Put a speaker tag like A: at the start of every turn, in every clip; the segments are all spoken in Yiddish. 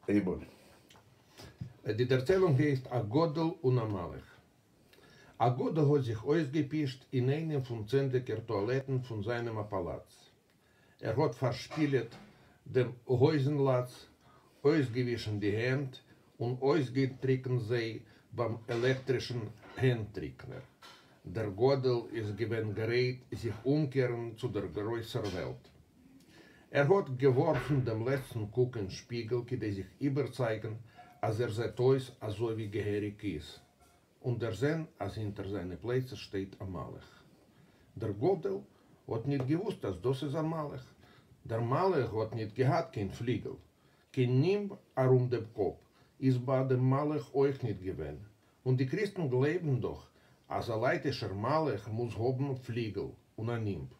A: הייב אן.
B: די דערציילונג הייסט א גדול און א מלאך. א גדול האט זיך אויסגעפישט אין איינעם פון צענדליגער טואלעטן פון זיינעם א פאלאץ. ער האט פארשפילעט דעם הויזן-לאץ, אויסגעווישן די הענט און אויסגעטריקנט זיי ביים עלעקטרישן הענט-טריקנער. דער גדול איז געווען גרייט זיך אומקערן צו דער גרויסער וועלט. ער האָט געוואָרפֿן דעם לעצטן קוק אין שפּיגל כּדי זיך איבערצײַגן, אַז ער זעט אויס אַזוי ווי געהעריק איז, און דערזען, אַז הינטער זײַנע פּלייצעס שטייט אַ מלאך. דער גדול האָט ניט געוווּסט, אַז דאָס איז אַ מלאך. דער מלאך האָט ניט געהאַט קיין פֿליגל. קיין נימב אַרום דעם קאָפּ איז בײַ דעם מלאך אויך ניט געווען. און די קריסטן גלייבן דאָך, אַז אַ לײַטישער מלאך מוז האָבן פֿליגל און אַ נימב.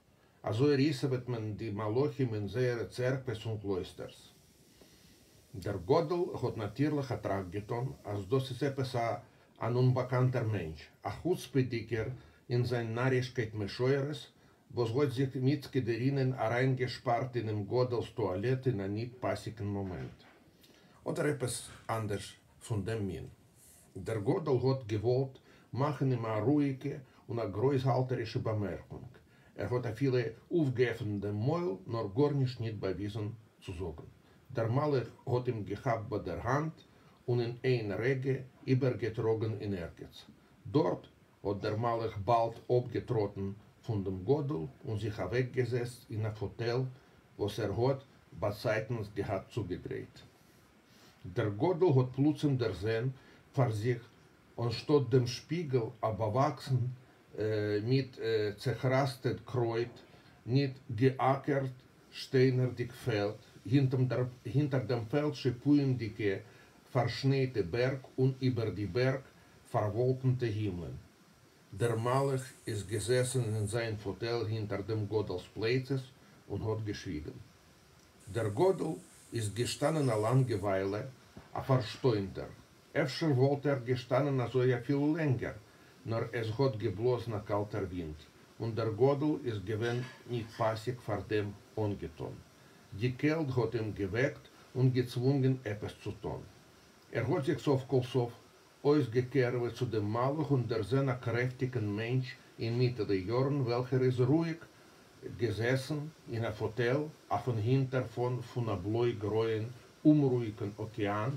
B: אזוי ריסעוועט מען די מלאכים אין זייערע צערקוועס און קלויסטערס. דער גדול האט נאטירליך א טראכט געטאן אז דאס איז עפעס א אן אומבאקאנטער מענטש, א חוצפה'דיגער אין זיין נארישקייט משוערת, וואס האט זיך מיצקע דערינען אריינגעשפארט אינעם גדול'ס טואלעט אין א ניט פאסיגן מאמענט. אדער עפעס אנדערש פון דעם מין. דער גדול האט געוואלט מאכן אים א רואיגע און א גרויסהאלטערישע באמערקונג, ער האט אפילו אויפגעעפנט דעם מויל, נאר גארנישט ניט באוויזן צו זאגן. דער מלאך האט אים געכאפט ביי דער האנט און אין איין רגע איבערגעטראגן אין ערגעץ. דארט האט דער מלאך באלד אפגעטראטן פון דעם גדול און זיך אוועקגעזעצט אין א פאטעל, וואס ער האט באצייטנס געהאט צוגעגרייט. דער גדול האט פלוצים דערזען פאר זיך אנשטאט דעם שפיגל א באוואקסן מיט צעכראסטעט קרויט, ניט געאקערט שטיינערדיק פעלד, הינטער דעם פעלד שיפוענדיקע פארשנייטע בערג און איבער די בערג פארוואלקנטע הימלען. דער מלאך איז געזעסן אין זיין פאטעל הינטער דעם גדול'ס פלייצעס און האט געשוויגן. דער גדול איז געשטאנען א לאנגע וויילע א פארשטוינטער. אפשר וואלט ער געשטאנען אזוי אפילו לענגער, נאר עס האט געבלאזן א קאלטער ווינט, און דער גדול איז געווען ניט פאסיג פאר דעם אנגעטאן. די קעלט האט אים געוועקט און געצוואונגען עפעס צו טאן. ער האט זיך סוף כל סוף אויסגעקערעוועט צו דעם מלאך און דערזען א קרעפטיגן מענטש אין מיטעלע יארן וועלכער איז רואיג געזעסן אין א פאטעל אויפן הינטערפאן פון א בלוי-גרויען אומרואיגן אקעאן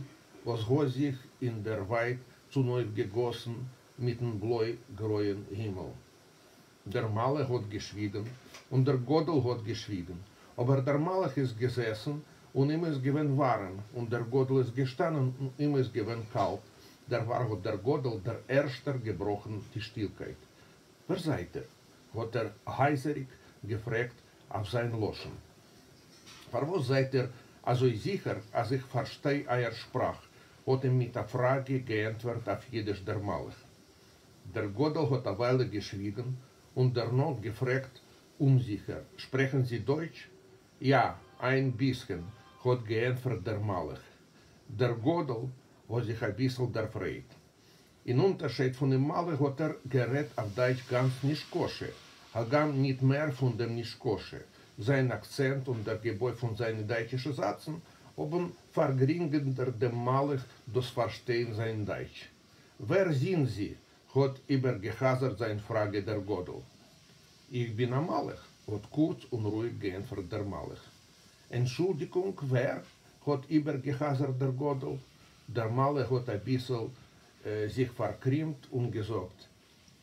B: וואס האט זיך אין דער ווייט צונויפגעגאסן מיטן בלוי-גרויען הימל. דער מלאך האט געשוויגן און דער גדול האט געשוויגן, אבער דער מלאך איז געזעסן און אים איז געווען ווארעם, און דער גדול איז געשטאנען און אים איז געווען קאלט, דערפאר האט דער גדול דער ערשטער געבראכן די שטילקייט. ווער זייט איר? האט ער הייזעריג געפרעגט אויף זיין לשון. פארוואס זייט איר אזוי זיכער אז איך פארשטיי אייער שפראך? האט אים מיט א פראגע געענטפערט אויף אידיש דער מלאך. דער גדול האט א וויילע געשוויגן און דערנאך געפרעגט אומזיכער, שפרעכן זי דויטש? יא, איין ביסכען, האט געענטפערט דער מלאך. דער גדול האט זיך אביסל דערפרייט. אין אונטערשייד פונעם מלאך האט ער גערעדט אויף דייטש גאנץ נישקשה, הגם ניט מער פון דעם נישקשה. זיין אקצענט און דער געבוי פון זיינע דייטשישע זאצן האבן פארגרינגערט דעם מלאך דאס פארשטיין זיין דייטש. ווער זינד זי? האט איבערגעחזרט זיין פראגע דער גדול. איך בין א מלאך, האט קורץ און רואיג געענטפערט דער מלאך. ענטשולדיגונג, ווער? האט איבערגעחזרט דער גדול. דער מלאך האט אביסל זיך פארקרימט און געזאגט,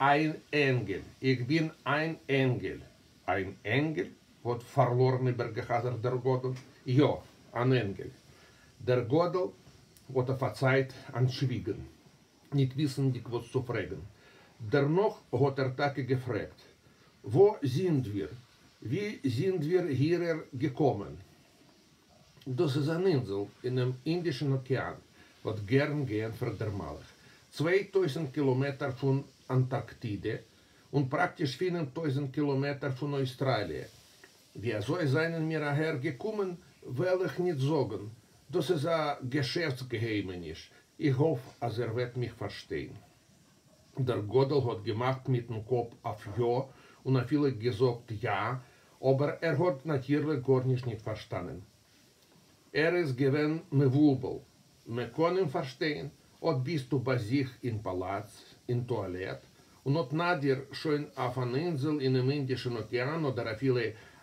B: איין ענגעל! איך בין איין ענגעל! איין ענגעל? האט פארלארן איבערגעחזרט דער גדול. יא, אן ענגעל! דער גדול האט אויף א צייט אנטשוויגן, ניט וויסנדיק וואס צו פרעגן. דערנאך האט ער טאקע געפרעגט, וואו זינד וויר? ווי זינד וויר היערער געקומען? דאס איז אן אינזל אינעם אינדישן אקעאן, האט גערן געענטפערט דער מלאך. 2000 קילאמעטער פון אנטארקטידע און פראקטיש 5000 קילאמעטער פון אויסטראליע. ווי אזוי זיינען מיר אהער געקומען וועל איך ניט זאגן, דאס איז א געשעפטס געהיימעניש, איך האף אז איר וועט מיך פארשטיין. דער גדול האט געמאכט מיטן קאפ אויף יא און אפילו געזאגט יא, אבער ער האט נאטירליך גארנישט ניט פארשטאנען. ער איז געווען מבולבל. מע קאָן אים פֿאַרשטײן. אָט ביסטו בײַ זיך אין פּאַלאַץ, אין טואַלעט, און אָט נאַ דיר שױן אױף אַן אינדזל אינעם אינדישן אָקעאַן אָדער אַפֿילו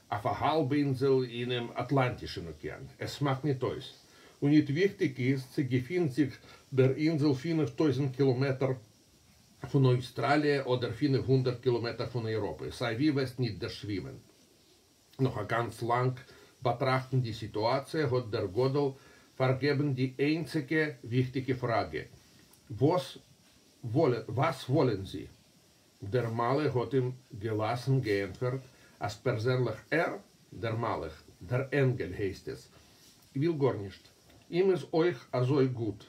B: אױף אַ האַלב-אינדזל אינעם אַטלאַנטישן אָקעאַן. עס מאַכט ניט אױס. און ניט װיכטיק איז, צי געפֿינט זיך דער אינדזל 5000 קילאָמעטער פֿון אױסטראַליע אָדער 500 קילאָמעטער פֿון אײראָפּע, סײַ-װי װעסט ניט דערשװימען. נאך א גאנץ לאנג באטראכטן די סיטואציע האט דער גדול פארגעבן די איינציגע וויכטיגע פראגע, וואס וואס וואלען זי? דער מלאך האט אים געלאסן געענטפערט אז פערזענליך ער, דער מלאך, דער ענגעל הייסט עס, וויל גארנישט, אים איז אויך אזוי גוט,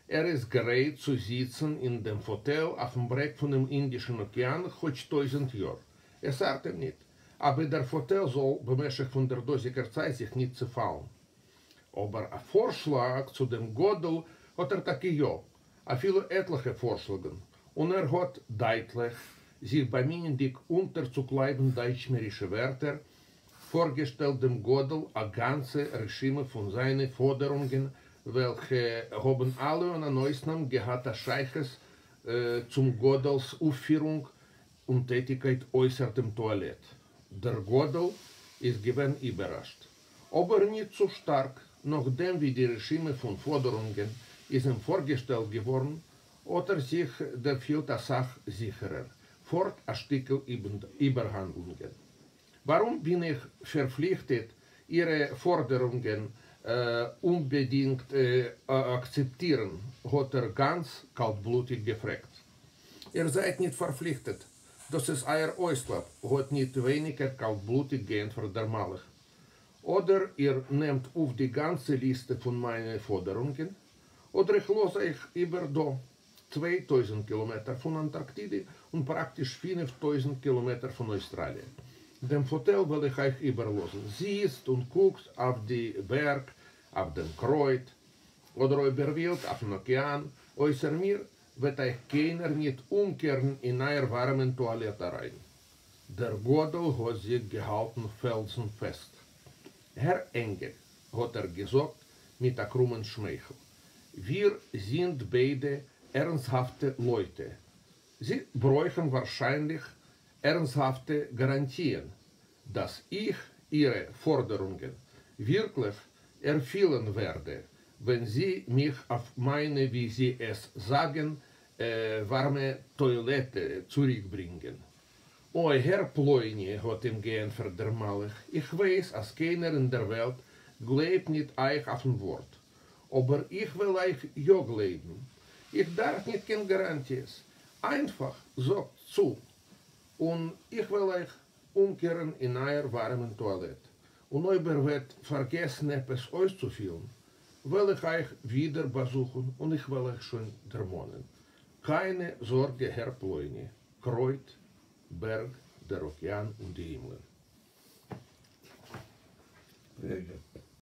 B: ער איז גרייט צו זיצן אין דעם פאטעל אויפן ברעג פונעם אינדישן אקעאן כאטש טויזנט יאר, עס ארט אים ניט, אבי דער פאטעל זאל במשך פון דער דאזיקער צייט זיך ניט צעפאלן. אבער א פארשלאג צו דעם גדול האט ער טאקע יא, אפילו עטליכע פארשלאגן, און ער האט דייטליך, זיך באמיענדיק אונטערצוקלייבן דייטשמערישע ווערטער, פארגעשטעלט דעם גדול א גאנצע רשימה פון זיינע פאדערונגען וועלכע האבן אלע אן אן אויסנאם געהאט א שייכות צום גדול'ס אויפפירונג און טעטיקייט אויסער דעם טואלעט. דער גדול איז געווען איבערראשט, אבער ניט צו שטארק, נאכדעם ווי די רשימה פון פאדערונגען איז אים פארגעשטעלט געווארן, האט ער זיך דערפילט א סך זיכערער, פארט א שטיקל איבערהאנדלונגען. ווארום בין איך פערפליכטעט אירע פארדערונגען אומבעדינגט אקצעפטירן? האט ער גאנץ קאלטבלוטיג געפרעגט. איר זייט ניט פארפליכטעט, דאס איז אייער אויסקלייב, האט ניט ווייניגער קאלטבלוטיג געענטפערט דער מלאך. אדער איר נעמט אויף די גאנצע ליסטע פון מיינע פאדערונגען, אדער איך לאז אייך איבער דא, 2000 קילאמעטער פון אנטארקטידע און פראקטיש 5000 קילאמעטער פון אויסטראליע. דעם פאטעל וועל איך אייך איבערלאזן. זיצט און קוקט אויף די בערג, אויף דעם קרויט, אדער אויב איר ווילט, אויפן אקעאן. אויסער מיר וועט אייך קיינער ניט אומקערן אין אייער ווארעמען טואלעט אריין. דער גדול האט זיך געהאלטן פעלזן פעסט. הער ענגעל, האט ער געזאגט מיט א קרומען שמייכל, וויר זינד ביידע ערנסהאפטע לויטע. זי ברויכן ווארשיינליך ערנסהאפטע גאראנטיען, דאס איך אירע פארדערונגען ווירקליך ערפילען ווערדע, ווען זי מיך אויף מיינע ווי זי עס זאגען ווארמע טוילעטע צוריקברינגען. אוי, הער פלוני, האט אים געענטפערט דער מלאך, איך ווייס אז קיינער אין דער וועלט גלייבט ניט אייך אויפן ווארט, אבער איך וועל אייך יא גלייבן. איך דארף ניט קיין גאראנטיעס. איינפאך זאגט צו, און איך וועל אייך אומקערן אין אייער ווארעמען טואלעט, און אויב איר וועט פארגעסן עפעס אויסצופילן, וועל איך אייך ווידער באזוכן און איך וועל אייך שוין דערמאנען. קיינע זארגע, הער פלוני, קרויט, בערג, דער אקעאן און די הימלען.
A: זייער גוט.